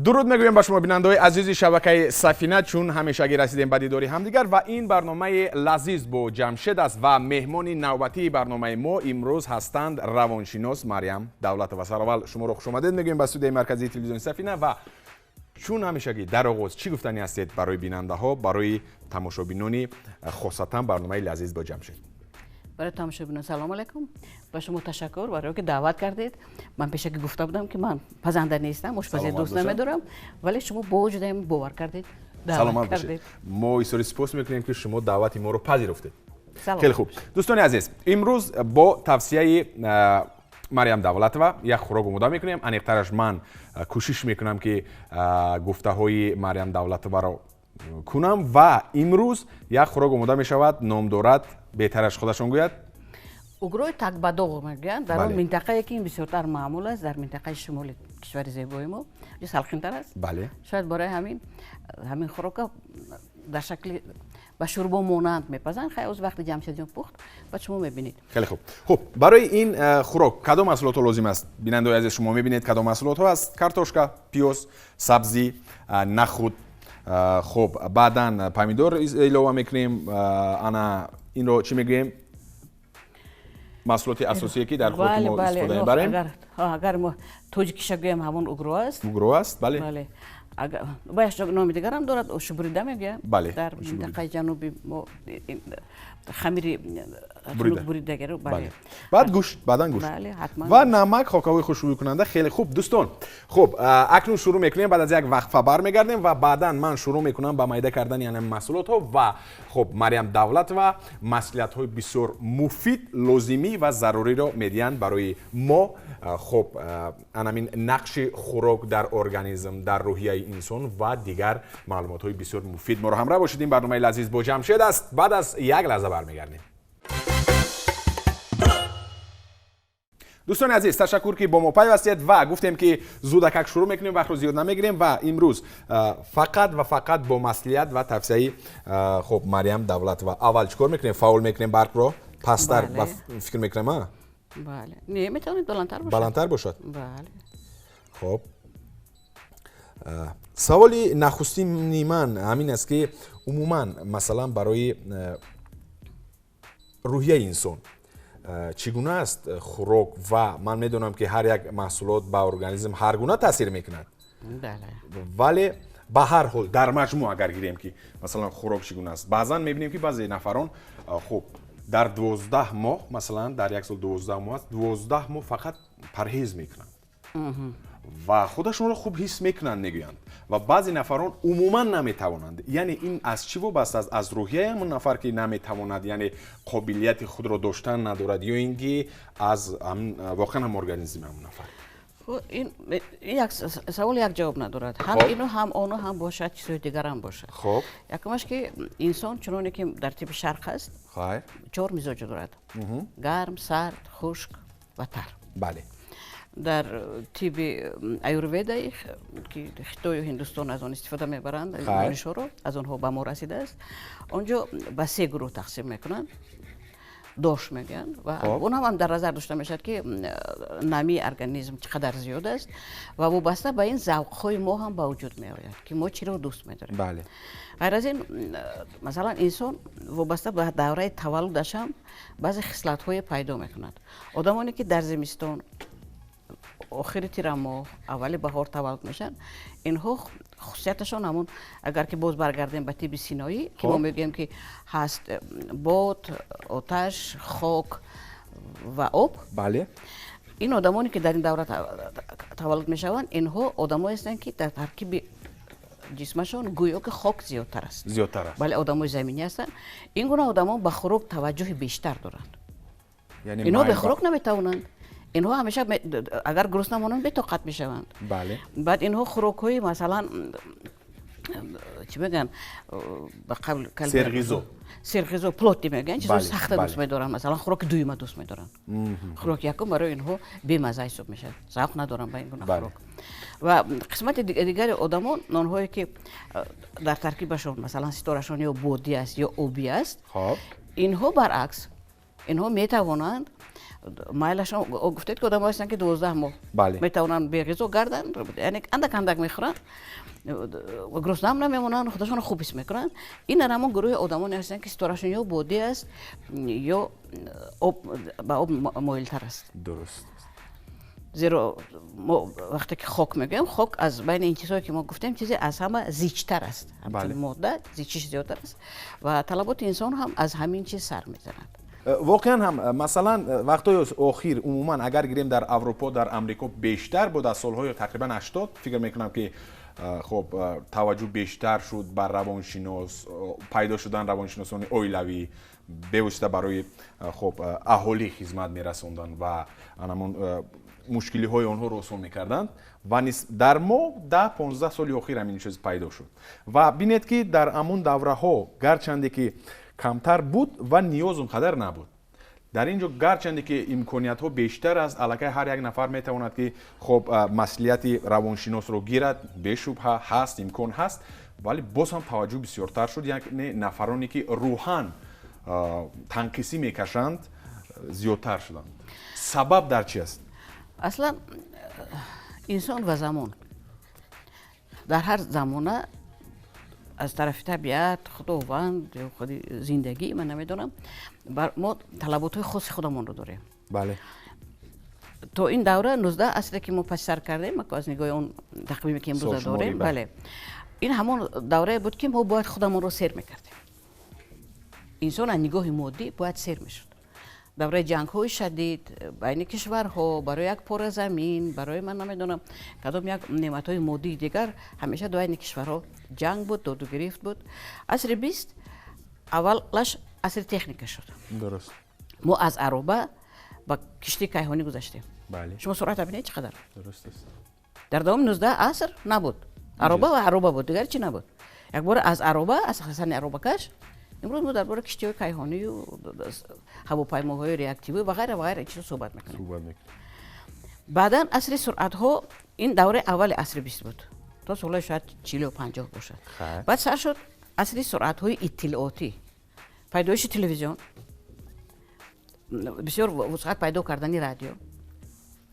Дуруд мегӯем ба шумо, бинандаҳои азизи шабакаи Сафина. Чун ҳамешагӣ расидем ба дидори ҳамдигар ва ин барномаи Лазиз бо Ҷамшед аст ва меҳмони навбатии барномаи мо имрӯз ҳастанд равоншинос Марьям Давлатова. Сараввал шуморо хушомадед мегӯем ба студияи марказии телевизиони Сафина ва чун ҳамешагӣ дар оғоз чӣ гуфтанӣ ҳастед барои бинандаҳо, барои тамошобинони хосатан барномаи Лазиз бо Ҷамшед? Барои тамошобинон салом алайкум. Ба шумо ташаккур барои ки даъват кардед. Ман пешакӣ гуфта будам, ки ман пазанда нестам, ошпазӣ дӯст намедорам, вале шумо бо вуҷуди бовар кардед. Саломат бошед. Мо изҳори сипос мекунем, ки шумо даъвати моро пазируфтед. Хеле хуб, дӯстони азиз, имрӯз бо тавсияи Марьям Давлатова як хӯрок омода мекунем. Аниқтараш, ман кӯшиш мекунам, ки гуфтаҳои Марьям Давлатоваро кунам ва имрӯз як хӯрок омода мешавад, ном дорад, беҳтараш худашон гӯяд. Угрои такбадоғ мегӯянд. Дар он минтақае, ки ин бисёртар маъмул аст, дар минтақаи шимоли кишвари зебои мо салқинтар аст. Шояд барои ҳамин хӯрока дар шакли ба шӯрбо монанд мепазанд. Хай, оз вақти Ҷамшедҷон пухт, баъд шумо мебинед. Хеле хуб. Хуб, барои ин хӯрок кадом маҳсулотҳо лозим аст? Бинандаои азиз, шумо мебинед, кадом маҳсулотҳо аст: картошка, пиёз, сабзӣ, нахуд. Хуб, баъдан помидор илова мекунем. Ана инро чӣ мегӯем, маҳсулоти асосие, ки дар хӯроки мо истифода мебарем? Агар мо тоҷикиша гӯем, ҳамон угро аст. Угро аст, бале. Баяш номи дигарам дорад, ошубурида мегӯям. Дар минтақаи ҷануби мо хамири буридагиро. Баъд гӯшт, баъдан гӯшт ва намак, хокаҳои хушбӯйкунанда. Хеле хуб, дӯстон. Хуб, акнун шурӯъ мекунем. Баъд аз як вақфа бармегардем ва баъдан ман шурӯъ мекунам ба майда кардани ана маҳсулотҳо ва хуб, Марьям Давлатова маслиҳатҳои бисёр муфид, лозимӣ ва заруриро медиҳанд барои мо. Хуб, анамин нақши хӯрок дар организм, дар рӯҳияи инсон ва дигар маълумотҳои бисёр муфид. Моро ҳамроҳ бошед. Ин барномаи Лазиз бо Ҷамшед аст. Баъд аз як лаҳза бармегардем. Дӯстони азиз, ташаккур, ки бо мо пайвастед ва гуфтем, ки зудакак шурӯъ мекунем, вақтро зиёд намегирем ва имрӯз фақат ва фақат бо маслиҳат ва тавсияи хуб, Марьям Давлатова. Аввал чӣ кор мекунем? Фаъол мекунем барқро, пасттар фикр мекунам. Бале, не, метавонед баландтар бошад. Баландтар бошад. Бале. Хуб, саволи нахустини ман ҳамин аст, ки умуман, масалан, барои рӯҳияи инсон чӣ гуна аст хӯрок? Ва ман медонам, ки ҳар як маҳсулот ба организм ҳар гуна таъсир мекунад, вале ба ҳар ҳол, дар маҷмӯъ агар гирем, ки масалан хӯрок чӣ гуна аст? Баъзан мебинем, ки баъзе нафарон, хуб, дар 12 моҳ, масалан, дар як сол 12 моҳ аст, 12 моҳ фақат парҳез мекунанд ва худашонро хуб ҳис мекунанд, мегӯянд, ва баъзе нафарон умуман наметавонанд. Яъне ин аз чӣ вобаста аст? Аз рӯҳияи ҳамон нафар, ки наметавонад, яъне қобилияти худро доштан надорад, ё ин ки аз воқеан ҳам организми ҳамон нафар? Ин як савол як ҷавоб надорад. Ҳам ино, ҳам оно ҳам бошад, чизҳои дигарам бошад. Якумаш, ки инсон, чуноне ки дар тиби шарқ аст, чор мизоҷ дорад: гарм, сард, хушк ва тар. Дар тиби аюрведаи, ки Хитою Ҳиндустон аз он истифода мебаранд, донишҳоро аз онҳо ба мо расидааст, он ҷо ба се гурӯҳ тақсим мекунанд, дош мегӯянд, ва он ҳам дар назар дошта мешавад, ки намии организм чӣ қадар зиёд аст ва вобаста ба ин завқҳои мо ҳам ба вуҷуд меояд, ки мо чиро дӯст медорем. Ғайр аз ин, масалан, инсон вобаста ба давраи таваллудаш ҳам баъзе хислатҳое пайдо мекунад. Одамоне, ки дар зимистон, охири тирамоҳ, аввали баҳор таваллуд мешаванд, инҳо хусусияташон ҳамон, агар ки боз баргардем ба тиби синоӣ, ки мо мегӯем, ки ҳаст бод, оташ, хок ва об. Ин одамоне, ки дар ин давра таваллуд мешаванд, инҳо одамое ҳастанд, ки дар таркиби ҷисмашон гӯё ки хок зиёдтар аст. Зиёдтар аст. Бале, одамои заминӣ ҳастанд. Ин гуна одамон ба хӯрок таваҷҷӯҳи бештар доранд. Инҳо бе хӯрок наметавонанд. Инҳо ҳамеша агар гурусна монанд, бетоқат мешаванд. Баъд инҳо хӯрокҳои, масалан, чӣ мегӯянд, ба қавл серғизо. Серғизо, плотный мегӯянд, чизои сахта дӯст медоранд. Масалан, хӯроки дуюма дӯст медоранд. Хӯроки якум барои инҳо бемазза ҳисоб мешавад, завқ надоранд ба ин гуна хӯрок. Ва қисмати дигари одамон, онҳое ки дар таркибашон, масалан, ситорашон ё бодӣ аст, ё обӣ аст, инҳо баръакс. Инҳо метавонанд майлашон, гуфтед ки одамҳо ҳастанд, ки 12 моҳ метавонанд беғизо гарданд, яъне андак андак мехӯранд, гурусна намемонанд, худашонро хуб ҳис мекунанд. Ин ҳамон гурӯҳи одамоне ҳастанд, ки ситорашон ё бодӣ аст, ё ба об моилтар аст. Дуруст. Зеро мо вақте ки хок мегӯем, хок аз байни ин чизҳое, ки мо гуфтем, чизе аз ҳама зичтар аст, ҳамчун модда зичиш зиёдтар аст ва талаботи инсон ҳам аз ҳамин чиз сар мезанад. Воқеан ҳам, масалан, вақтҳои охир умуман агар гирем, дар Аврупо, дар Амрико бештар буд. Аз солҳои тақрибан 80 фикр мекунам, ки хоб, таваҷҷӯҳ бештар шуд ба равоншинос, пайдо шудан равоншиносони оилавӣ, бевосита барои, хоб, аҳолӣ хизмат мерасонданд ва анамон мушкилиҳои онҳоро осон мекарданд. Ва дар мо 10-15 соли охир ҳамин чиз пайдо шуд. Ва бинед, ки дар ҳамон давраҳо гарчанде ки камтар буд ва ниёз он қадар набуд, дар ин ҷо гарчанде ки имкониятҳо бештар аст, аллакай ҳар як нафар метавонад, ки, хоб, маслиҳати равоншиносро гирад, бешубҳа ҳаст, имкон ҳаст, вале боз ҳам таваҷҷӯҳ бисёртар шуд, яъне нафароне, ки рӯҳан танқисӣ мекашанд, зиёдтар шуданд. Сабаб дар чи аст? Аслан инсон ва замон, дар ҳар замона аз тарафи табиат, Худованд ё худи зиндагӣ, ман намедонам, мо талаботҳои хоси худамонро дорем. То ин давра, 19 асре, ки мо паси сар кардем, аз нигоҳи он тақвиме, ки имрӯза дорем, бале, ин ҳамон даврае буд, ки мо бояд худамонро сер мекардем. Инсон аз нигоҳи моддӣ бояд сер мешуд. Давраи ҷангҳои шадид байни кишварҳо барои як пора замин, барои ман намедонам кадом як неъматҳои моддии дигар, ҳамеша байни кишварҳо ҷанг буд, додугирифт буд. Асри 20 аввалаш асри техника шуд. Мо аз ароба ба киштии кайҳонӣ гузаштем. Шумо суръата бинед, чӣ қадар. Дуруст аст. Дар давоми 19 аср набуд, ароба ва ароба буд, дигар чӣ набуд. Якбора аз ароба, аз хасани аробакаш, имрӯз мо дар бораи киштиҳои кайҳонию ҳавопаймоҳои реактивӣ ва ғайра ва ғайра чизо суҳбат мекунем. Баъдан асри суръатҳо, ин давраи аввали асри 20 буд, то солҳои шояд 40-ю 50 бошад. Баъд сар шуд асри суръатҳои иттилоотӣ, пайдоиши телевизион, бисёр вусъат пайдо кардани радио.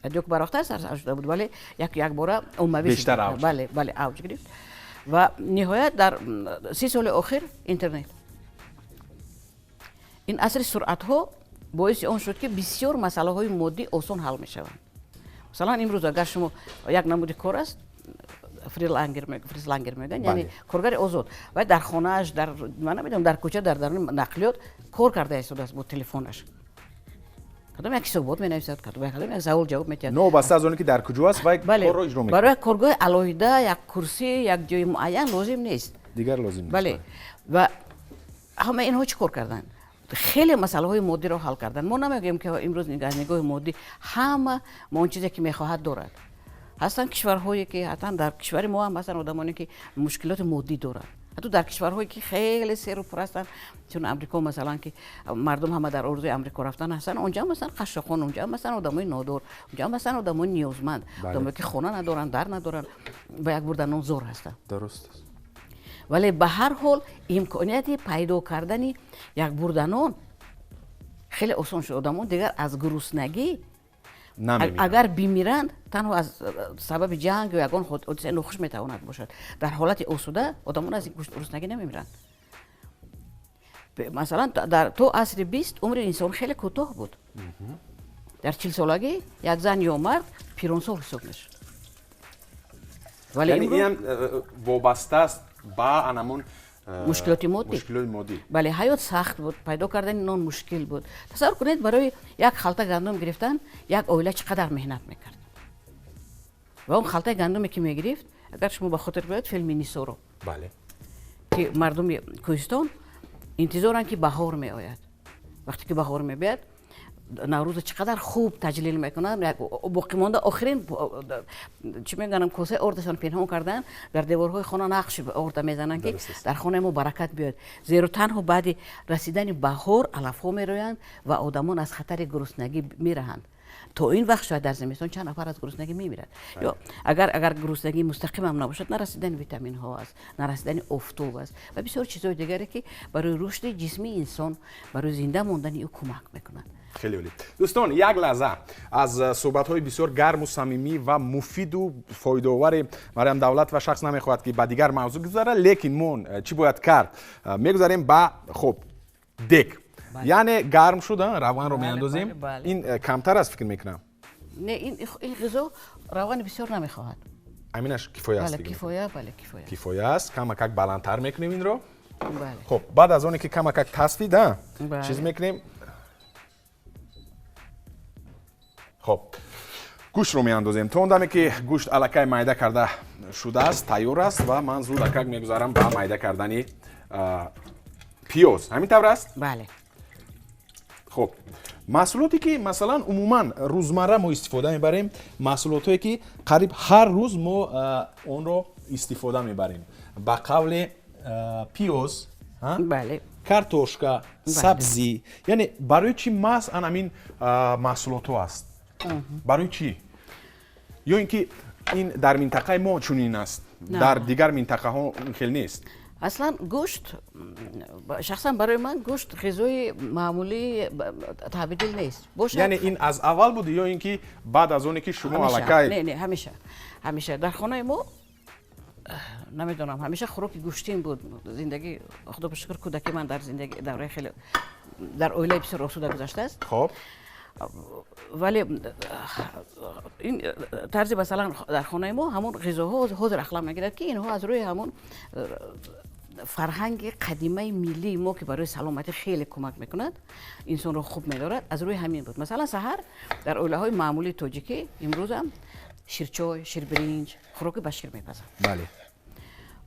Радио ки барвақттар сар шуда буд, вале якбора оммавӣ, бале, авҷ гирифт. Ва ниҳоят дар 30 соли охир интернет. Ин асри суръатҳо боиси он шуд, ки бисёр масъалаҳои моддӣ осон ҳал мешаванд. Масалан, имрӯз агар шумо як намуди кор аст, фрилансер мегӯянд, яъне коргари озод, вай дар хонааш, дар, ман намедонам, дар кӯча, дар даруни нақлиёт кор карда истодааст бо телефонаш, кадом як ҳисобот менависад, кадом як савол ҷавоб медиҳад. Новобаста аз оне ки дар куҷо аст, вай корро иҷро мекунад. Барои як коргоҳи алоҳида, як курсӣ, як ҷои муайян лозим нест. Дигар лозим нест. Бале. Ва ҳама инҳо чӣ кор карданд? Хеле масъалаҳои моддиро ҳал карданд. Мо намегӯем, ки имрӯз аз нигоҳи моддӣ ҳама мо он чизе, ки мехоҳад, дорад. Ҳастанд кишварҳое, ки ҳатан дар кишвари мо ҳам ҳастанд одамоне, ки мушкилоти моддӣ доранд, ҳатто дар кишварҳое, ки хеле серу пур ҳастанд, чун Амрико масалан, ки мардум ҳама дар орзуи Амрико рафтан ҳастанд, онҷа ҳам ҳастанд қашшоқон, онҷа ҳам ҳастанд одамои нодор, онҷа ҳам ҳастанд одамои ниёзманд, одамое, ки хона надоранд, дар надоранд, ба як бурда нон зор ҳастанд. Дуруст аст. Вале ба ҳар ҳол имконияти пайдо кардани як бурда нон хеле осон шуд. Одамон дигар аз гуруснагӣ агар бимиранд, танҳо аз сабаби ҷанг ё ягон ҳодисаи нохуш метавонад бошад. Дар ҳолати осуда одамон аз гуруснагӣ намемиранд. Масалан, то асри 20 умри инсон хеле кӯтоҳ буд. Дар 40-солагӣ як зан ё мард пиронсол ҳисоб мешуд. Вале ин вобаста аст ба анамон мушкилоти моддӣ. Мушкилоти моддӣ. Бале, ҳаёт сахт буд, пайдо кардани нон мушкил буд. Тасаввур кунед, барои як халта гандум гирифтан як оила чӣ қадар меҳнат мекард. Ва он халтаи гандуме, ки мегирифт, агар шумо ба хотир биёед филми Нисоро, ки мардуми кӯҳистон интизоранд, ки баҳор меояд, вақте ки баҳор мебиёяд, Наврӯза чӣ қадар хуб таҷлил мекунанд, боқимонда охирин, чӣ мегӯям, косаи ордашон пинҳон карданд, дар деворҳои хона нақш орда мезананд, ки дар хонаи мо баракат биёяд, зеро танҳо баъди расидани баҳор алафҳо мероянд ва одамон аз хатари гуруснагӣ мераҳанд. То ин вақт шояд дар зимистон чанд нафар аз гуруснагӣ мемирад. Ё агар гуруснагӣ мустақим ҳам набошад, нарасидани витаминҳо аст, нарасидани офтоб аст ва бисёр чизҳои дигаре, ки барои рушди ҷисми инсон, барои зинда мондани ӯ кӯмак мекунад. Хеле олӣ. Дӯстон, як лаҳза аз суҳбатҳои бисёр гарму самимӣ ва муфиду фоидаовари Марьям Давлатова шахс намехоҳад, ки ба дигар мавзӯъ гузарад, лекин мо чӣ бояд кард? Мегузарем ба хуб дег. Яъне гарм шуд, равғанро меандозем. Ин камтар аст, фикр мекунам. Не, ин ғизо равғани бисёр намехоҳад. Аминаш кифоя аст. Кифоя, бале, кифоя. Кифоя аст. Камакак баландтар мекунем инро. Хуб, баъд аз оне ки камакак тасфид, чиз мекунем. Хуб, гӯштро меандозем. То он даме ки гӯшт аллакай майда карда шудааст, тайёр аст ва ман зуд акак мегузарам ба майда кардани пиёз. Ҳамин тавр аст? Бале. Хуб, маҳсулоте ки масалан умуман рӯзмарра мо истифода мебарем, маҳсулотое ки қариб ҳар рӯз мо онро истифода мебарем, ба қавле пиёз, картошка, сабзӣ. Яъне барои чӣ маҳз ан ҳамин маҳсулотҳо аст? Барои чӣ? Ё ин ки ин дар минтақаи мо чунин аст, дар дигар минтақаҳо ин хел нест? Аслан гӯшт, шахсан барои ман гӯшт ғизои маъмулии таъбидил нест. Яъне ин аз аввал буд ё ин ки баъд аз оне ки шумо аллакай? Не, не, ҳамеша. Ҳамеша. Дар хонаи мо, намедонам, ҳамеша хӯроки гӯштин буд. Зиндагӣ, худо ба шукр, кӯдаки ман дар зиндагӣ давраи хеле дар оилаи бисёр осуда гузаштааст. Хоб. Вале ин тарзи, масалан, дар хонаи мо ҳамон ғизоҳо ҳозир ақлан мегирад, ки инҳо аз рӯи ҳамон фарҳанги қадимаи миллии мо, ки барои саломатӣ хеле кӯмак мекунад, инсонро хуб медорад, аз рӯи ҳамин буд. Масалан, саҳар дар оилаҳои маъмулии тоҷикӣ имрӯзам ширчой, ширбиринҷ, хӯроки ба шир мепазанд. Бале.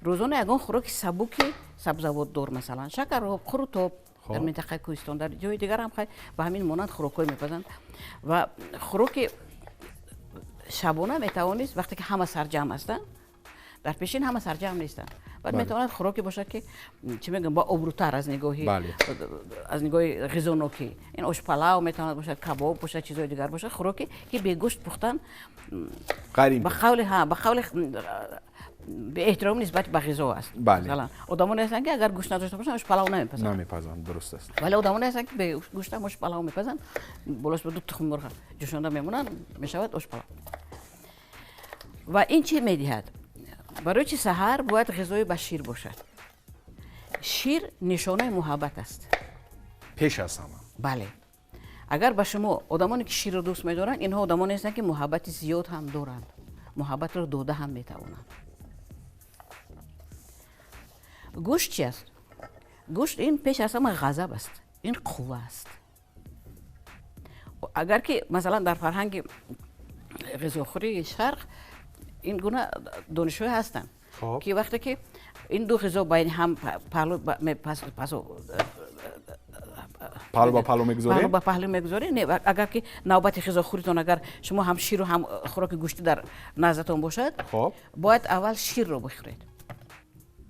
Рӯзона ягон хӯроки сабуки сабзавотдор, масалан, шакароб, қурутоб, дар минтақаи кӯҳистон, дар ҷои дигар ҳам ба ҳамин монанд хӯрокҳое мепазанд. Ва хӯроки шабона метавонист, вақте ки ҳама сарҷамъ ҳастанд, дар пешин ҳама сарҷамъ нестанд, баъд метавонад хӯроке бошад, ки чӣ мегӯям, ба обрӯтар аз нигоҳи ғизонокӣ. Ин ошпалав метавонад бошад, кабоб бошад, чизҳои дигар бошад, хӯроке ки бе гӯшт пухтан ба қавли беэҳтиромӣ нисбат ба ғизо аст. Масалан, одамоне ҳастанд, ки агар гӯшт надошта бошанд, ошпалав намепазанд. Намепазанд, дуруст аст. Вале одамоне ҳастанд, ки бе гӯшт ҳам ошпалав мепазанд, болош ба ду тухми мурғ ҷӯшонда мемонанд, мешавад ошпалав. Ва ин чӣ медиҳад? Барои чӣ саҳар бояд ғизои ба шир бошад? Шир нишонаи муҳаббат аст. Пеш аз ҳама. Бале. Агар ба шумо одамоне ки ширро дӯст медоранд, инҳо одамоне ҳастанд, ки муҳаббати зиёд ҳам доранд, муҳаббатро дода ҳам метавонанд. Гӯшт чи аст? Гӯшт ин пеш аз ҳама ғазаб аст, ин қувва аст. Агар ки масалан дар фарҳанги ғизохӯрии шарқ ин гуна донишҳое ҳастанд, ки вақте ки ин ду ғизо байни ҳам паҳлу ба паҳлу мегузорем, ба паҳлу мегузорем, не, агар ки навбати ғизохӯритон, агар шумо ҳам ширу ҳам хӯроки гӯштӣ дар наздатон бошад, бояд аввал ширро бихӯред,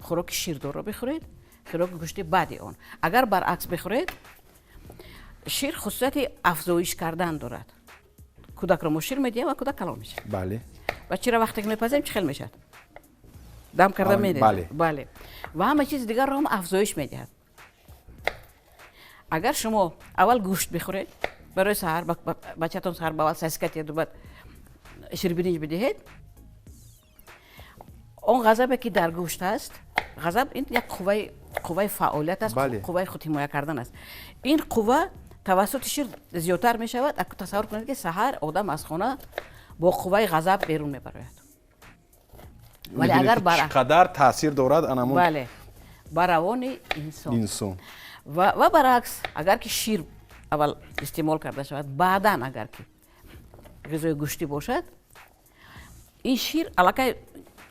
хӯроки ширдорро бихӯред, хӯроки гӯштӣ баъди он. Агар баръакс бихӯред, шир хусусияти афзоиш кардан дорад. Кӯдакро мо шир медиҳем ва кӯдак калон мешавад. Бале. Ва чиро вақте ки мепазем, чӣ хел мешавад? Дам карда медиҳад. Бале. Ва ҳама чизи дигарро ҳам афзоиш медиҳад. Агар шумо аввал гӯшт бихӯред, барои саҳар бачатон саҳар ба аввал сосиска диҳед, баъд ширбиринҷ бидиҳед, он ғазабе ки дар гӯшт аст, ғазаб ин як қувваи фаъолият аст, қувваи худҳимоя кардан аст. Ин қувва тавассути шир зиёдтар мешавад. Тасаввур кунед, ки саҳар одам аз хона бо қувваи ғазаб берун мебарояд. Вале агар чӣ қадар таъсир дорад анамон, бале, ба равони инсон. Ва баръакс, агар ки шир аввал истеъмол карда шавад, баъдан агар ки ғизои гӯштӣ бошад, ин шир аллакай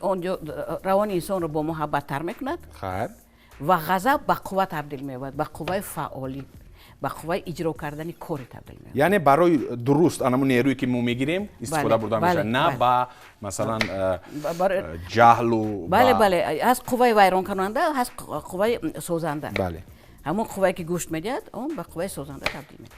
онҷо равони инсонро бо муҳаббаттар мекунад ва ғазаб ба қувва табдил меёбад, ба қувваи фаъолӣ, ба қувваи иҷро кардани кори табдил меёбад. Яъне барои дуруст анамун нерӯе ки мо мегирем истифода бурда мешавад, на ба масалан ҷаҳлу. Бале, бале, ҳаст қувваи вайронкунанда, ҳаст қувваи созанда. Бале. Ҳамон қуввае ки гӯшт медиҳад, он ба қувваи созанда табдил меёбад.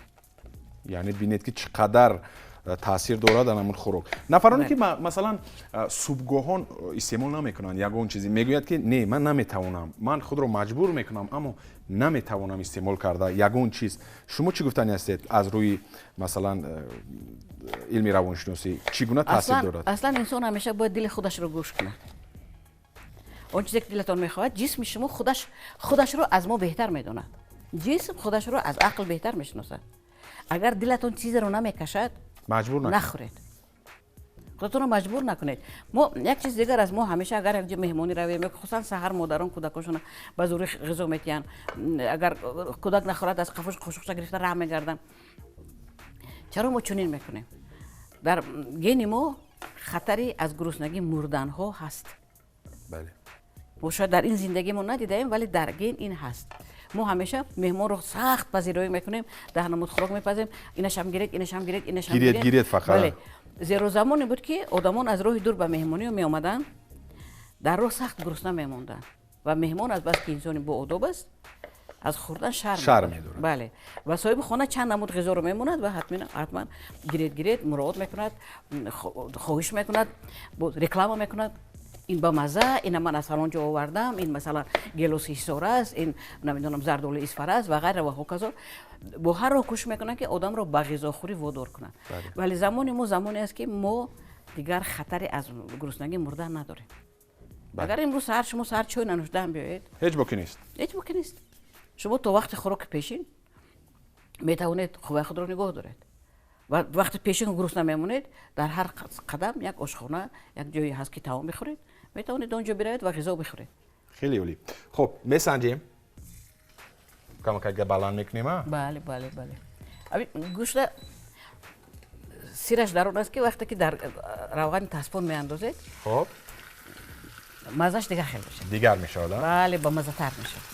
Яъне бинед, ки чӣ қадар Таъсир дорад дар ҳамон хӯрок. Нафароне ки, масалан, субҳгоҳон истеъмол намекунанд ягон чизе, мегӯяд ки не, ман наметавонам, ман худро маҷбур мекунам, аммо наметавонам истеъмол карда ягон чиз. Шумо чӣ гуфтани ҳастед аз рӯи, масалан, илми равоншиносӣ, чӣ гуна таъсир дорад? Аслан инсон ҳамеша бояд дили худашро гӯш кунад. Он чизе ки дилатон мехоҳад, ҷисми шумо худашро аз мо беҳтар медонад. Ҷисм худашро аз ақл беҳтар мешиносад. Агар дилатон чизеро намекашад, маҷбур нахӯред, худатонро маҷбур накунед. Мо як чиз дигар аст: мо ҳамеша агар якҷо меҳмонӣ равем, хусусан саҳар, модарон кӯдакошона ба зӯрӣ ғизо метиҳанд. Агар кӯдак нахӯрад, аз қафош қошуқча гирифта раҳ мегарданд. Чаро мо чунин мекунем? Дар гени мо хатари аз гуруснагӣ мурданҳо ҳаст. Мо шояд дар ин зиндагӣ мо надидаем, вале дар ген ин ҳаст. Мо ҳамеша меҳмонро сахт пазироӣ мекунем, 10 намуд хӯрок мепазем, инашам гиред, инашам гиред, инашам. Гиред, гиред фақат. Бале, зеро замоне буд, ки одамон аз роҳи дур ба меҳмонӣ меомаданд, дар роҳ сахт гурусна мемонданд ва меҳмон, аз бас ки инсони боодоб аст, аз хӯрдан шарм медорад. Бале, ва соҳиби хона чанд намуд ғизоро мемонад ва ҳатман гиред, гиред, муроот мекунад, хоҳиш мекунад, реклама мекунад: ин ба мазза, ина ман аз фалон ҷо овардам, ин, масалан, гелоси Ҳисор аст, ин, намедонам, зардоли Исфара аст ва ғайра ва ҳоказо. Бо ҳар роҳ кӯшиш мекунанд, ки одамро ба ғизохӯрӣ водор кунанд. Вале замони мо замоне аст, ки мо дигар хатаре аз гуруснагӣ мурдан надорем. Агар имрӯз саҳар шумо саҳар чой нанӯшидаам биёед, ҳеҷ боке нест. Ҳеҷ боке нест. Шумо то вақти хӯроки пешин метавонед қувваи худро нигоҳ доред ва вақти пешин гурусна мемонед, дар ҳар қадам як ошхона, як ҷое ҳаст, ки таом бихӯред, метавонед он ҷо биравед ва ғизо бихӯред. Хеле олӣ. Хуб, месанҷем, камакак баланд мекунем, а? Бале, гӯшта сираш дар он аст, ки вақте ки дар равғани таспон меандозед, маззаш дигар хел мешавад. Дигар мешавад? Бале, ба маззатар мешавад.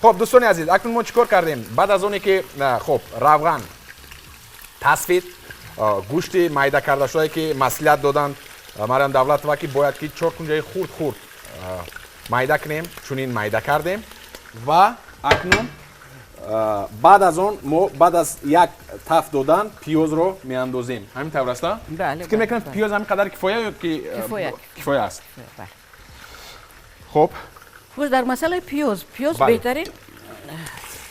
Хуб, дӯстони азиз, акнун мо чӣ кор кардем? Баъд аз оне ки, хуб, равған тасфид, гӯшти майда кардашудае, ки маслиҳат доданд Мариам Давлатова, ки бояд ки чор кунҷаи хурд хурд майда кунем, чунин майда кардем ва акнун баъд аз он мо баъд аз як таф додан пиёзро меандозем. Ҳамин тавр аст? Фикр мекунам, пиёз ҳамин қадар кифоя ё ки кифоя аст? Хуб. Хуш, дар масъалаи пиёз, пиёз беҳтарин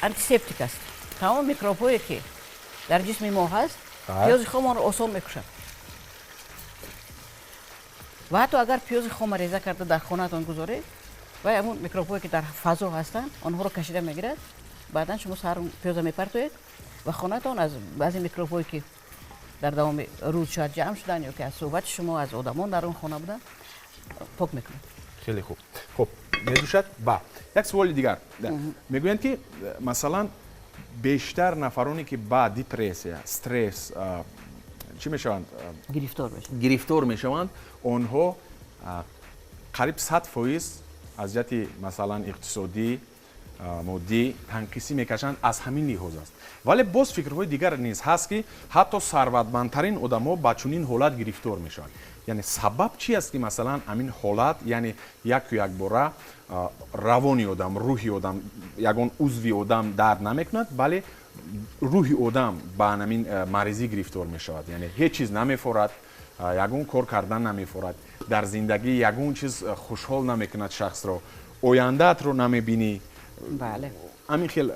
антисептик аст. Тамоми микробҳое, ки дар ҷисми мо ҳаст, пиёзи хом онро осон мекушад. Ва ҳатто агар пиёзи хома реза карда дар хонаатон гузоред, вай ҳамун микробҳое, ки дар фазо ҳастанд, онҳоро кашида мегирад. Баъдан шумо саҳар пиёза мепартоед ва хонаатон аз баъзе микробҳое, ки дар давоми рӯз шояд ҷамъ шуданд ё ки аз суҳбати шумо, аз одамон дар он хона буданд, пок мекунад. Хеле хуб. Хуб, медӯшад. Ба як суоли дигар: мегӯянд, ки, масалан, бештар нафароне, ки ба депрессия, стресс чӣ мешаванд, гирифтор мешаванд, онҳо қариб 100% аз ҷиҳати, масалан, иқтисодӣ, моддӣ танқисӣ мекашанд. Аз ҳамин лиҳоз аст. Вале боз фикрҳои дигар низ ҳаст, ки ҳатто сарватмандтарин одамҳо ба чунин ҳолат гирифтор мешаванд. Яъне сабаб чи аст, ки, масалан, ҳамин ҳолат, яъне яку якбора равони одам, рӯҳи одам, ягон узви одам дард намекунад, вале рӯҳи одам ба ҳамин маризӣ гирифтор мешавад? Яъне ҳеҷ чиз намефорад, ягон кор кардан намефорад, дар зиндагӣ ягон чиз хушҳол намекунад шахсро, ояндаатро намебинӣ. Ҳамин хел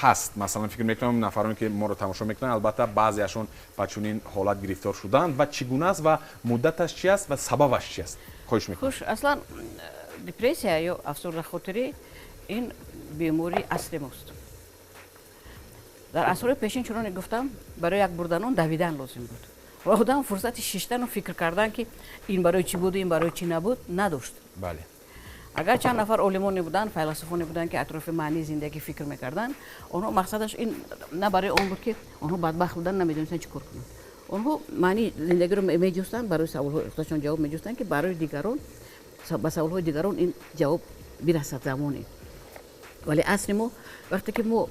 ҳаст. Масалан, фикр мекунам, нафароне, ки моро тамошо мекунанд, албатта, баъзеашон ба чунин ҳолат гирифтор шуданд. Ва чӣ гуна аст ва муддаташ чи аст ва сабабаш чи аст? Хоҳиш мекунам. Хуш, аслан депрессия ё афсурдахотирӣ ин бемории асри мост. Дар асрҳои пешин, чуноне гуфтам, барои як бурда нон давидан лозим буд ва одам фурсати шиштану фикр кардан, ки ин барои чӣ буду ин барои чӣ набуд, надошт. Агар чанд нафар олимоне буданд, файласуфоне буданд, ки атрофи маънии зиндагӣ фикр мекарданд, онҳо мақсадаш ин на барои он буд, ки онҳо бадбахт буданд, намедонистанд чӣ кор кунанд. Онҳо маънии зиндагиро меҷустанд, барои саволҳои худашон ҷавоб меҷустанд, ки барои дигарон, ба саволҳои дигарон ин ҷавоб бирасад замоне. Вале асри мо, вақте ки мо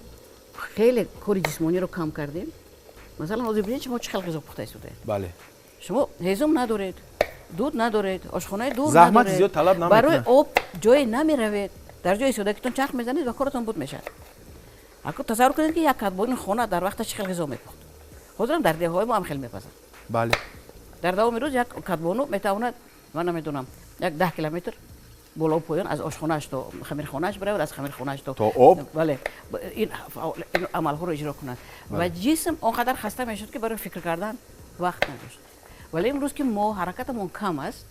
хеле кори ҷисмониро кам кардем, масалан, ҳозир бинед, шумо чӣ хел ғизо пухта истодаед. Шумо ҳезум надоред, дуд надоред, ошхонаи дур заҳмат зиёд талаб намекунад, барои об ҷое намеравед, дар ҷои истодагитон чарх мезанед ва коратон буд мешавад. Ако тасаввур кунед, ки як кадбони хона дар вақта чӣ хел ғизо мепухт. Ҳозирам дар деҳҳои мо ҳам хел мепазанд. Бале. Дар давоми рӯз як кадбону метавонад, ман намедонам, як 10 километр боло поён аз ошхонааш то хамирхонааш биравад, аз хамирхонааш то об. Бале, ин амалҳоро иҷро кунад. Ва ҷисм он қадар хаста мешуд, ки барои фикр кардан вақт надошт. Вале имрӯз ки мо ҳаракатамон кам аст,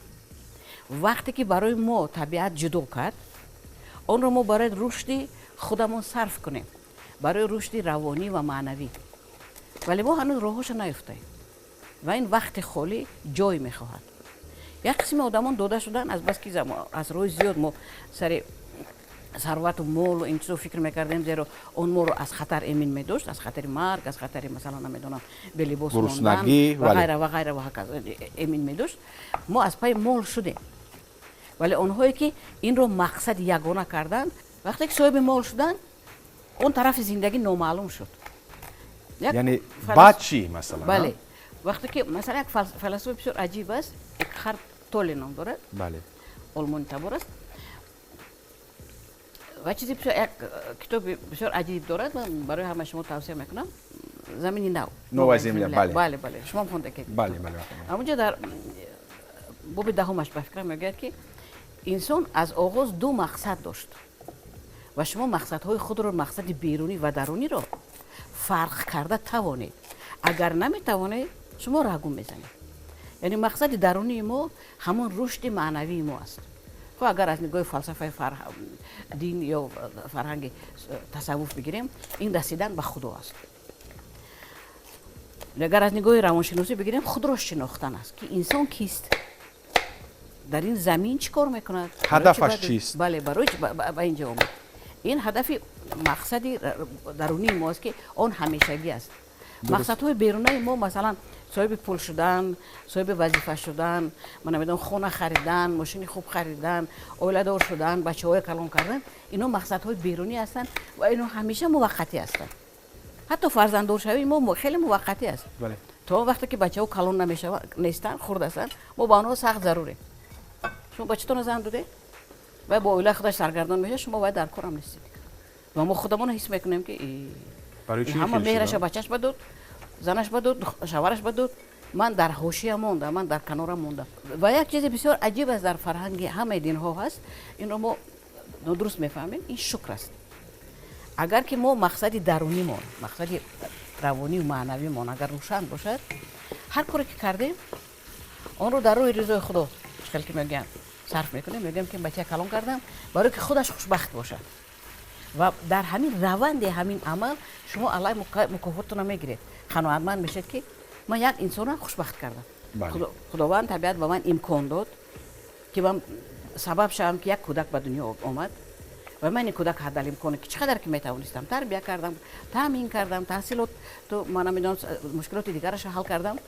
вақте ки барои мо табиат ҷудо кард, онро мо барои рушди худамон сарф кунем, барои рушди равонӣ ва маънавӣ. Вале мо ҳанӯз роҳҳоша наёфтаем ва ин вақти холӣ ҷой мехоҳад. Як қисми одамон дода шудан, аз бас ки аз роҳи зиёд мо сари сарвату молу ин чизо фикр мекардем, зеро он моро аз хатар эмин медошт, аз хатари марг, аз хатари, масалан, намедонам, белибос мондан ва ғайра ва ғайра ва ҳаказа эмин медошт. Мо аз пайи мол шудем. Вале онҳое ки инро мақсади ягона карданд, вақте ки соҳиби мол шуданд, он тарафи зиндагӣ номаълум шуд. Яъне баъд чӣ, масалан? Бале, вақте ки, масалан, як файласуфи бисёр аҷиб аст, Экхарт Толле ном дорад. Бале. Олмони табор аст. Ва чизи бисёр, як китоби бисёр аҷиб дорад, ман барои ҳамаи шумо тавсия мекунам: «Замини нав». «Новая земля», бале. Бале, шумоам хонда? Бале. Ҳамунҷо дар боби 10-умаш, ба фикрам, мегӯяд, ки инсон аз оғоз ду мақсад дошт ва шумо мақсадҳои худро, мақсади берунӣ ва даруниро фарқ карда тавонед. Агар наметавонед, шумо раҳгум мезанед. Яъне мақсади дарунии мо ҳамон рушди маънавии мо аст. Хо агар аз нигоҳи фалсафаи дин ё фарҳанги тасаввуф бигирем, ин расидан ба Худо аст. Агар аз нигоҳи равоншиносӣ бигирем, худро шинохтан аст, ки инсон кист, дар ин замин чӣ кор мекунад. Ҳадафаш чист? Бале, барои ба ин ҷо омад. Ин ҳадафи, мақсади дарунии мо аст, ки он ҳамешагӣ аст. Мақсадҳои берунаи мо, масалан, соҳиби пул шудан, соҳиби вазифа шудан, ман намедонам, хона харидан, мошини хуб харидан, оиладор шудан, бачаҳои калон кардан, ино мақсадҳои берунӣ ҳастанд ва ино ҳамеша муваққатӣ ҳастанд. Ҳатто фарзанддоршавии мо хеле муваққатӣ аст. То он вақте ки бачаҳо калон намешаванд, нестанд, хурд ҳастанд, мо ба онҳо сахт зарурем. Шумо бачатонро зан додед, вай бо оилаи худаш саргардон мешавад, шумо вай дар корам нестед. Ва мо худамонро ҳис мекунем, ки ҳама меҳраша бачаш ба дод, занаш ба дод, шавараш ба дод, ман дар ҳошия мондам, ман дар канора мондам. Ва як чизи бисёр аҷиб аст, дар фарҳанги ҳамаи динҳо ҳаст, инро мо нодуруст мефаҳмем, ин шукр аст. Агар ки мо мақсади дарунимон, мақсади равонию маънавимон агар рӯшан бошад, ҳар коре ки кардем, онро дар роҳи ризои Худо, хел ки мегӯянд, сарф мекунем. Мегӯям, ки бача калон кардам барое ки худаш хушбахт бошад. Ва дар ҳамин раванди ҳамин амал шумо аллай мукофотатонро мегиред, қаноатманд мешед, ки ман як инсонро хушбахт кардам. Худованд, табиат ба ман имкон дод, ки ман сабаб шавам, ки як кӯдак ба дунё омад ва ман ин кӯдак ҳаддалимконе ки чӣ қадар ки метавонистам тарбия кардам, таъмин кардам, таҳсилоту, ман намедонам, мушкилоти дигарашро ҳал кардам.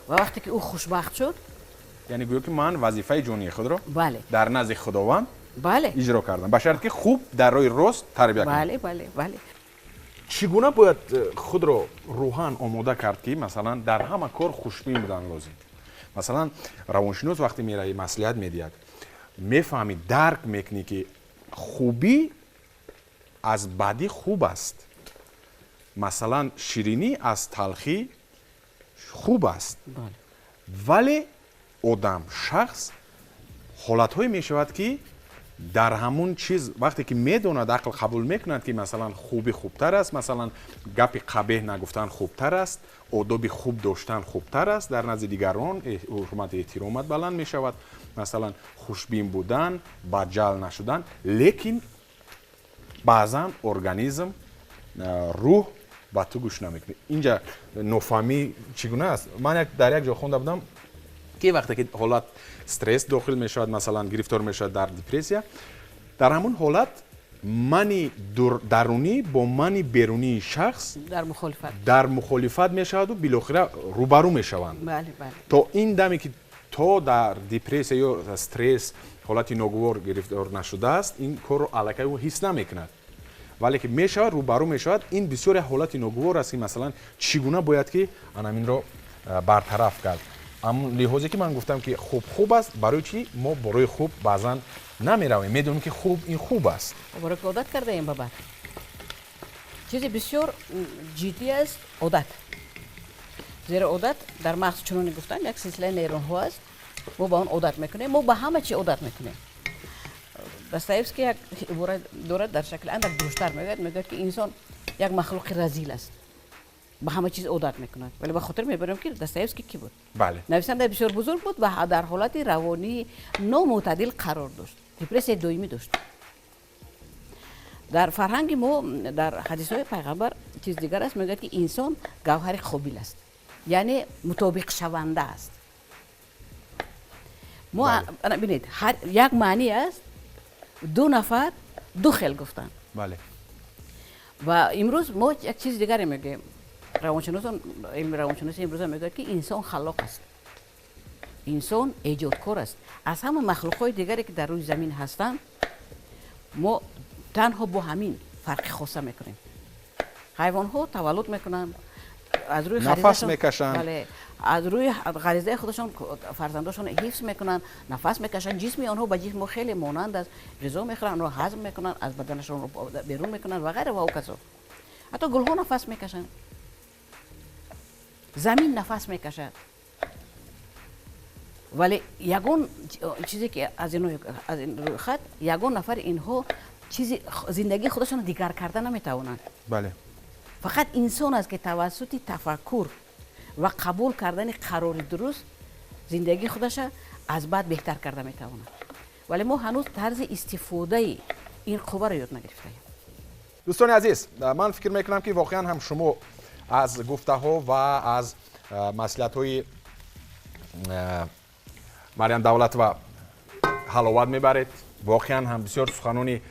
Ва вақте ки ӯ хушбахт шуд, Яъне гӯё ки ман вазифаи ҷонии худро бале дар назди Худованд бале иҷро кардам, ба шарте ки хуб дар роҳи рост тарбия кунам. Бале. Чӣ гуна бояд худро рӯҳан омода кард, ки, масалан, дар ҳама кор хушбин будан лозим? Масалан, равоншинос вақте меравӣ, маслиҳат медиҳад, мефаҳмӣ, дарк мекунӣ, ки хубӣ аз бадӣ хуб аст, масалан, ширинӣ аз талхӣ хуб аст. Вале одам, шахс, ҳолатҳое мешавад, ки дар ҳамун чиз, вақте ки медонад, ақл қабул мекунад, ки, масалан, хубӣ хубтар аст, масалан, гапи қабеҳ нагуфтан хубтар аст, одоби хуб доштан хубтар аст, дар назди дигарон ҳурмати эҳтиромат баланд мешавад, масалан, хушбин будан, баҷал нашудан, лекин баъзан организм, рӯҳ ба ту гӯш намекунад. Инҷа нофаҳмӣ чӣ гуна аст? Ман дар як ҷо хонда будам, ки вақте ки ҳолат стресс дохил мешавад, масалан, гирифтор мешавад дар депрессия, дар ҳамун ҳолат мани дарунӣ бо мани берунии шахс дар мухолифат. Дар мухолифат мешаваду билохира рӯбарӯ мешаванд. То ин даме ки то дар депрессия ё стресс, ҳолати ногувор гирифтор нашудааст, ин корро аллакай ӯ ҳис намекунад, вале ки мешавад, рӯбарӯ мешавад, ин бисёр як ҳолати ногувор аст, ки, масалан, чӣ гуна бояд ки анаминро бартараф кард? Амн лиҳозе ки ман гуфтам, ки хуб хуб аст, барои чӣ мо барои хуб баъзан намеравем? Медонем, ки хуб ин хуб аст. Барои ки одат кардаем ба бад. Чизи бисёр ҷиддӣ аст одат. Зеро одат дар мағз, чуноне гуфтам, як силсилаи нейронҳо аст. Мо ба он одат мекунем, мо ба ҳама чи одат мекунем. Достоевский як ибора дорад, дар шакли андак дуруштар мегӯяд, мегӯяд, ки инсон як махлуқи разил аст, ба ҳама чиз одат мекунад. Вале ба хотир мебарем, ки Достоевский кӣ буд? Бале. Нависандаи бисёр бузург буд ва дар ҳолати равонии номӯътадил қарор дошт, депрессияи доимӣ дошт. Дар фарҳанги мо, дар ҳадисҳои пайғамбар чиз дигар аст, мегӯяд, ки инсон гавҳари қобил аст, яъне мутобиқшаванда аст. Мо, бинед, як маънӣ аст, ду нафар ду хел гуфтанд. Ва имрӯз мо як чизи дигаре мегӯем. Равоншиносон, илми равоншиноси имрӯза мегӯяд, ки инсон халлоқ аст, инсон эҷодкор аст. Аз ҳама махлуқҳои дигаре, ки дар рӯи замин ҳастанд, мо танҳо бо ҳамин фарқи хоса мекунем. Ҳайвонҳо таваллуд мекунанд, аз рӯи нафас мекашанд. Бале, аз рӯи ғаризаи худашон фарзандошон ҳифз мекунанд, нафас мекашанд. Ҷисми онҳо ба ҷисми мо хеле монанд аст. Ғизо мехӯранд, онро ҳазм мекунанд, аз баданашон берун мекунанд ва ғайра ва ҳоказо. Ҳатто гулҳо нафас мекашанд, замин нафас мекашад. Вале ягон чизе, ки аз ин рӯйхат ягон нафари инҳо чизи зиндагии худашонро дигар карда наметавонанд. Фақат инсон аст, ки тавассути тафаккур ва қабул кардани қарори дуруст зиндагии худаша аз бад беҳтар карда метавонад. Вале мо ҳанӯз тарзи истифодаи ин қувваро ёд нагирифтаем. Дӯстони азиз, ман фикр мекунам, ки воқеан ҳам шумо аз гуфтаҳо ва аз маслиҳатҳои Марьям Давлатова ҳаловат мебаред. Воқеан ҳам бисёр суханони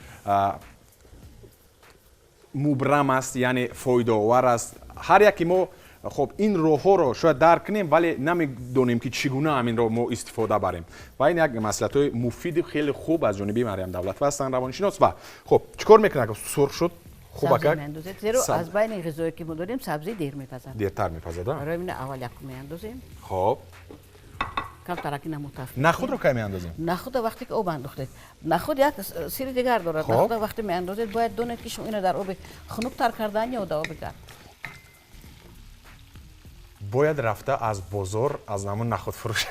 мубрам аст, яъне фоидаовар аст. Ҳар яке мо, хоб, ин роҳҳоро шояд дарк кунем, вале намедонем, ки чӣ гуна ҳаминро мо истифода барем. Ва ин як маслиҳатҳои муфиди хеле хуб аз ҷониби Марьям Давлатова ҳастанд, равоншинос. Ва хоб, чӣ кор мекунад? Сурх шуд, хуб акак. Зеро аз байни ғизое, ки мо дорем, сабзӣ дер мепазад. Дертар мепазад. Барои ин аввал якум меандозем. Хоб. Камтараки намутаф. Нахудро кай меандозем? Нахуда вақте ки об андохтед. Нахуд як сири дигар дорад. Нахуда вақте меандозед, бояд донед, ки шумо ино дар оби хунук тар кардан ё дар оби гарм. Бояд рафта аз бозор аз намун нахудфурӯш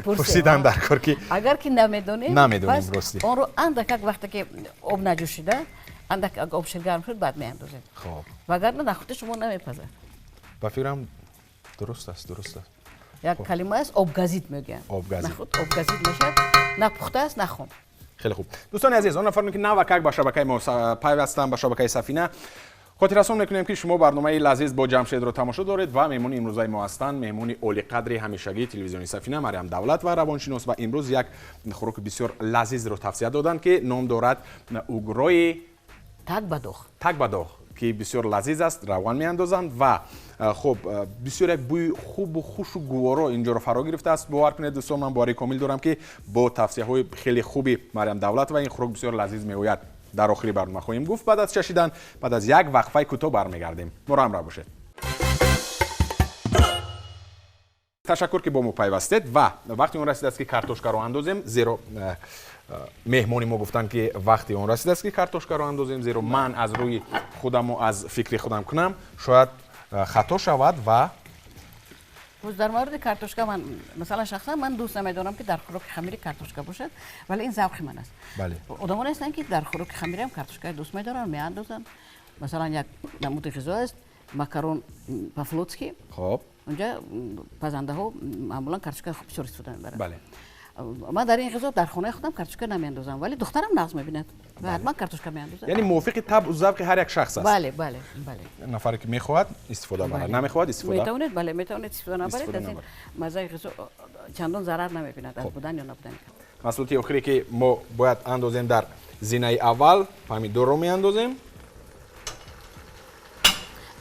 пурсидан дар кор, ки Агар ки намедонем, намедонем, рости. Онро андакак, вақте ки об наҷӯшида, андак об ширгарм шуд, баъд меандозед. Вагарна нахуди шумо намепазад. Ба фикрам, дуруст аст, дуруст аст. Як калима аст, обгазид мегӯянд. Обгазид. Нахуд обгазид мешавад, на пухта аст, на хом. Хеле хуб. Дӯстони азиз, он нафароне, ки навакак ба шабакаи мо пайвастанд, ба шабакаи Сафина, хотиррасон мекунем, ки шумо барномаи «Лазиз бо Ҷамшедро» тамошо доред ва меҳмони имрӯзаи мо ҳастанд меҳмони олиқадри ҳамешагии телевизиони Сафина, Марьям Давлатова, равоншинос. Ва имрӯз як хӯроки бисёр лазизро тавсия доданд, ки ном дорад угрои так ба доғ. Так ба доғ, ки бисёр лазиз аст. Равған меандозанд ва хуб, бисёр як бӯи хубу хушу гуворо инҷоро фаро гирифтааст. Бовар кунед, дӯстон, ман боварии комил дорам, ки бо тавсияҳои хеле хуби Марьям Давлатова ин хӯрок бисёр лазиз меояд. Дар охири барнома хоҳем гуфт, баъд аз чашидан. Баъд аз як вақфаи кӯтоҳ бармегардем, моро ҳамроҳ бошед. Ташаккур, ки бо мо пайвастед. Ва вақти он расидааст, ки картошкаро андозем, зеро меҳмони мо гуфтанд, ки вақти он расидааст, ки картошкаро андозем, зеро ман аз рӯи худаму аз фикри худам кунам, шояд хато шавад. Ва Боз дар мавриди картошка, ман, масалан, шахсан ман дӯст намедорам, ки дар хӯроки хамири картошка бошад, вале ин завқи ман аст. Одамоне ҳастанд, ки дар хӯроки хамириам картошкаро дӯст медоранд, меандозанд. Масалан, як намуди ғизо аст, макарон по-флотски. Унҷа пазандаҳо маъмулан картошка бисёр истифода мебаранд. Ман дар ин ғизо дар хонаи худам картошка намеандозам, вале духтарам нағз мебинад ва ҳатман картошка меандозад. Яъне мувофиқи табъу завқи ҳар як шахс аст. Бале, бале, бале. Нафаре ки мехоҳад, истифода барад, намехоҳад, истифода Метавонед, бале, метавонед истифода набаред. Аз ин маззаи ғизо чандон зарар намебинад аз будан ё набудани. Маҳсулоти охире, ки мо бояд андозем, дар зинаи аввал помидорро меандозем.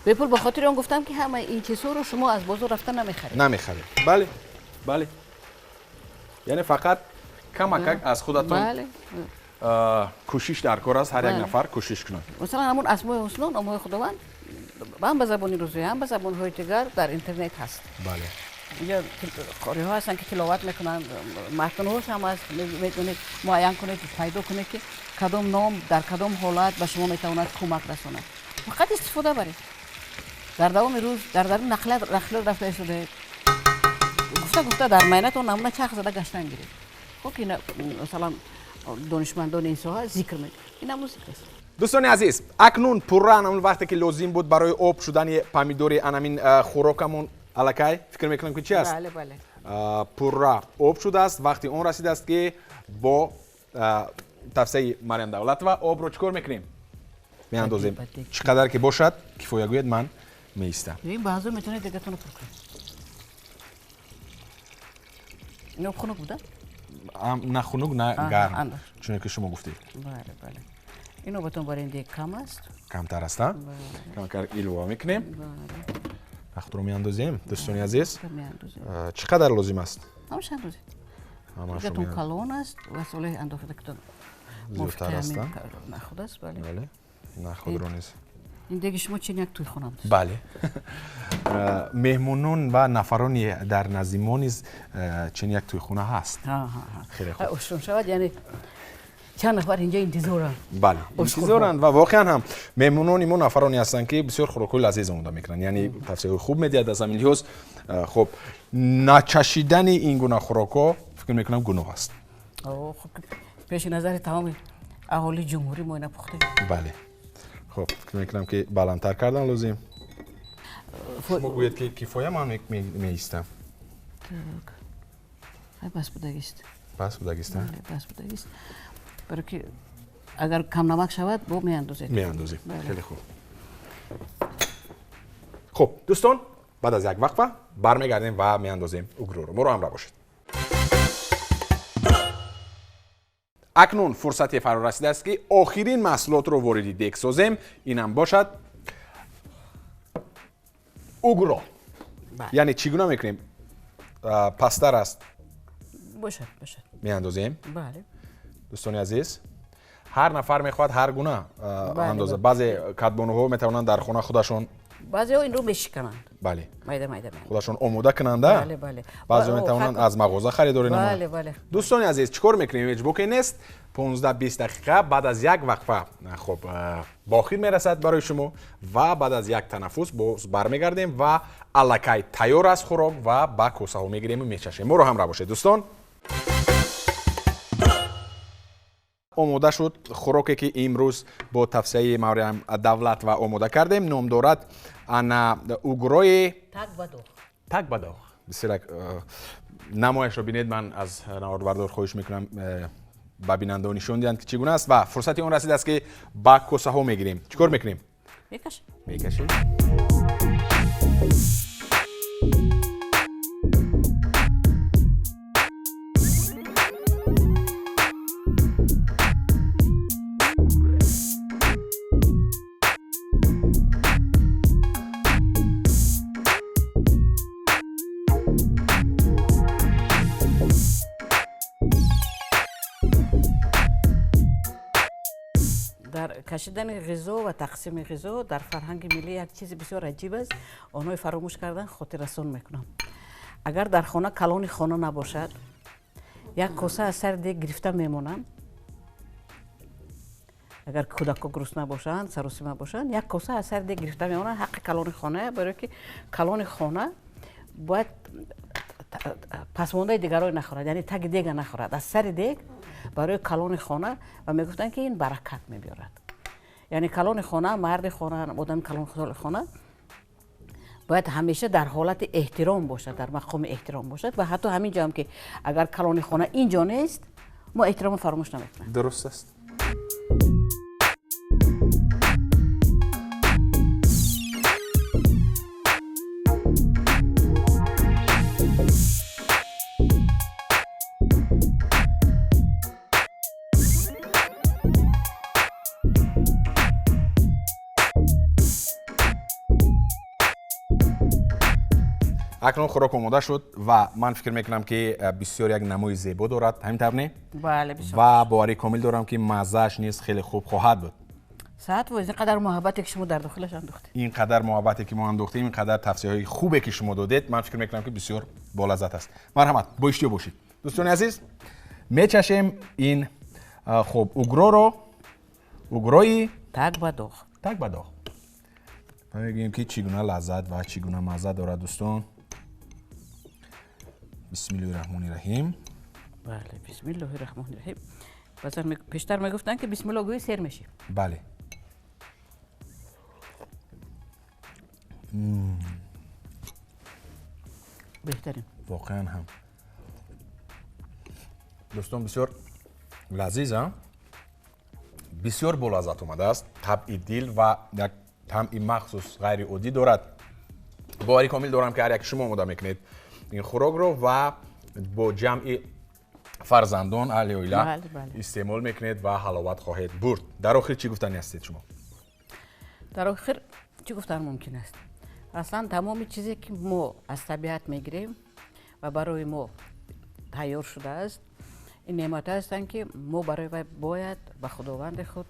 Бепул ба хотири он гуфтам, ки ҳамаи ин чизҳоро шумо аз бозор рафта намехаред. Намехаред, бале, бале. Яъне фақат камакак аз худатон кӯшиш дар кор аст, ҳар як нафар кӯшиш кунад. Масалан, ҳамун Асмои ҳусно, номҳои Худованд, ҳам ба забони русӣ, ҳам ба забонҳои дигар дар интернет ҳаст. Инҷо қориҳо ҳастанд, ки тиловат мекунанд, матнҳош ҳам аст. Метавонед муайян кунед, пайдо кунед, ки кадом ном дар кадом ҳолат ба шумо метавонад кӯмак расонад. Фақат истифода баред. Дар давоми рӯз дар дарун нақлиёт рафта истодаед, гуфта гуфта дар майнатон намуна чарх зада гаштан гиред. Хоб ки масалан донишмандони ин соҳа зикр мекунанд, ин ҳамун зикр аст. Дӯстони азиз, акнун пурра анамун вақте ки лозим буд барои об шудани помидори анамин хӯрокамон аллакай фикр мекунам ки чи аст? Бале, бале. Пурра об шудааст. Вақти он расидааст ки бо тавсияи Марьям Давлатова обро чӣ кор мекунем? Меандозем. Чӣ қадар ки бошад, кифоя гӯед, ман меистам. Баъзо метавонед дегатонро пур кунед. Ин об хунук буда? На хунук, на гарм, чуне ки шумо гуфтед. Бале, бале. Ин обатон барои ин дег кам аст. Камтар аст, а? Камкар илова мекунем. Нахудро меандозем, дӯстони азиз. Чӣ қадар лозим аст? Ҳамаша андозед. Дегатон калон аст ва солаи андохтагитон зиёдтар аст, нахуд аст, бале. Бале. Нахудро низ. Ин деги шумо чин як тӯйхона аст. Бале. Меҳмонон ва нафарони дар назди мо низ чин як тӯйхона ҳаст. Хеле хуб. Ошон шавад, яъне чанд нафар инҷа интизоранд. Бале, интизоранд ва воқеан ҳам меҳмонони мо нафароне ҳастанд ки бисёр хӯрокҳои лазиз омода мекунанд, яъне тавсияҳои хуб медиҳад. Аз ҳамин лиҳоз хуб начашидани ин гуна хӯрокҳо фикр мекунам гуноҳ аст. Хуб, пеши назари тамоми аҳолии ҷумҳурӣ мо ина пухтем. Бале. Хуб, фикр мекунам ки баландтар кардан лозим. Шумо гӯед ки кифоя, ман меистам. Бас будагист. Бас будагист? Бас будагист. Барои ки агар камнамак шавад, бо меандозед. Меандозем. Хеле хуб. Хуб, дӯстон, баъд аз як вақфа бармегардем ва меандозем угроро. Моро ҳамроҳ бошед. Акнун фурсате фаро расидааст ки охирин маҳсулотро вориди дег созем. Инам бошад угро. Яъне чӣ гуна мекунем? Пасттар аст. Бошад, бошад. Меандозем? Бале. Дӯстони азиз, ҳар нафар мехоҳад ҳар гуна андоза. Баъзе кадбонуҳо метавонанд дар хона худашон, баъзеҳо инро мешикананд. Бале. Майда майда. Худашон омода кунанд, а? Бале, бале. Баъзеҳо метавонанд аз мағоза харидорӣ намоянд. Бале, бале. Дӯстони азиз, чӣ кор мекунем? Ҳеҷ боке нест. 15-20 дақиқа баъд аз як вақфа хуб ба охир мерасад барои шумо ва баъд аз як танаффус боз бармегардем ва аллакай тайёр аст хӯрок ва ба косаҳо мегирему мечашем. Моро ҳамроҳ бошед, дӯстон. Омода шуд хӯроке ки имрӯз бо тавсияи Марьям Давлатова омода кардем. Ном дорад ана угрои так ба доғ. Так ба доғ. Бисёр намояшро бинед. Ман аз наворбардор хоҳиш мекунам ба бинандаҳо нишон диҳанд ки чӣ гуна аст ва фурсати он расидааст ки ба косаҳо мегирем. Чӣ кор мекунем? Мекашем. Мекашем. Дар кашидани ғизо ва тақсими ғизо дар фарҳанги миллӣ як чизи бисёр аҷиб аст. Онҳои фаромӯш кардан хотиррасон мекунам. Агар дар хона калони хона набошад, як коса аз сари дег гирифта мемонанд. Агар кӯдакҳо грустна бошанд, саросима бошанд, як коса аз сари дег гирифта мемонанд. Ҳаққи калони хона, барои ки калони хона бояд пасмондаи дигарро нахӯрад, яъне таги дега нахӯрад. Аз сари дег барои калони хона ва мегуфтанд ки ин баракат мебиёрад. Яъне калони хона, марди хона, одами калони хона бояд ҳамеша дар ҳолати эҳтиром бошад, дар мақоми эҳтиром бошад ва ҳатто ҳамин ҷо ҳам ки агар калони хона ин ҷо нест, мо эҳтиромро фаромӯш намекунем. Дуруст аст. Акнун хӯрок омода шуд ва ман фикр мекунам ки бисёр як намои зебо дорад. Ҳамин тавр не? Бале, бисёр. Ва боварӣ комил дорам ки маззааш низ хеле хуб хоҳад буд. Саат воз ин қадар муҳаббате ки шумо дар дохилаш андохтед. Ин қадар муҳаббате ки мо андохтем, ин қадар тавсияҳои хубе ки шумо додед, ман фикр мекунам ки бисёр болаззат аст. Марҳамат, бо иштиҳо бошед. Дӯстони азиз, мечашем ин хуб угроро, угрои так ба доғ. Так ба доғ. Ва мегӯем, ки чӣ гуна лаззат ва чӣ гуна мазза дорад, дӯстон. Бисмиллоҳи раҳмони раҳим. Бале, бисмиллоҳи раҳмони раҳим. Баъзан пештар мегуфтанд, ки бисмиллоҳ гӯӣ, сер мешӣ. Бале. Беҳтарин. Воқеан ҳам, дӯстон, бисёр лазиз, а бисёр болаззат омадааст. Табъи дил ва як таъми махсус, ғайриоддӣ дорад. Боварӣ комил дорам, ки ҳар яки шумо омода мекунед ин хӯрокро ва бо ҷамъи фарзандон, аҳли оила истеъмол мекунед ва ҳаловат хоҳед бурд. Дар охир чӣ гуфтанӣ ҳастед шумо? Дар охир чӣ гуфтан мумкин аст? Аслан тамоми чизе, ки мо аз табиат мегирем ва барои мо тайёр шудааст, ин неъматҳо ҳастанд, ки мо барои вай бояд ба Худованди худ,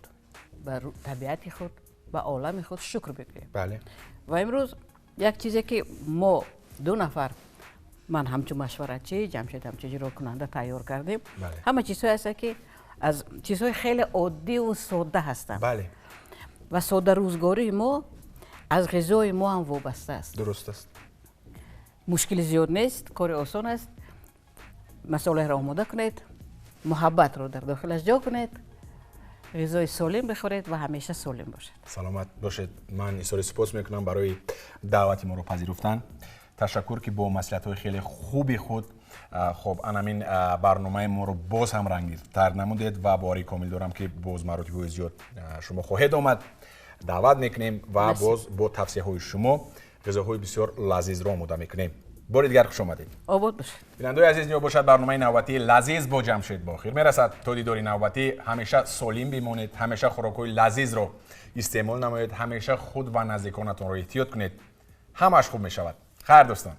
ба табиати худ, ба олами худ шукр бигӯем. Ва имрӯз як чизе, ки мо ду нафар, ман ҳамчун машваратчӣ, Ҷамшед ҳамчун иҷрокунанда, тайёр кардем, ҳама чизҳое ҳастанд, ки аз чизҳои хеле оддиву содда ҳастанд. Ва соддарӯзгории мо аз ғизои мо ҳам вобаста аст. Дуруст аст. Мушкили зиёд нест, кори осон аст. Масолеҳро омода кунед, муҳаббатро дар дохилаш ҷо кунед, ғизои солим бихӯред ва ҳамеша солим бошед. Саломат бошед. Ман изҳори сипос мекунам барои даъвати моро пазируфтан. Ташаккур, ки бо маслиҳатҳои хеле хуби худ, хоб, анамин барномаи моро боз ҳам рангинтар намудед ва боварӣ комил дорам, ки боз маротибҳои зиёд шумо хоҳед омад, даъват мекунем ва боз бо тавсияҳои шумо ғизоҳои бисёр лазизро омода мекунем. Бори дигар хуш омадед. Обод бошед. Бинандаои азиз, ниё бошад, барномаи навбатии «Лазиз» бо Ҷамшед ба охир мерасад. То дидори навбатӣ ҳамеша солим бимонед, ҳамеша хӯрокҳои лазизро истеъмол намоед, ҳамеша худ ва наздиконатонро эҳтиёт кунед. Ҳамааш хуб мешавад. Хайр, дӯстон.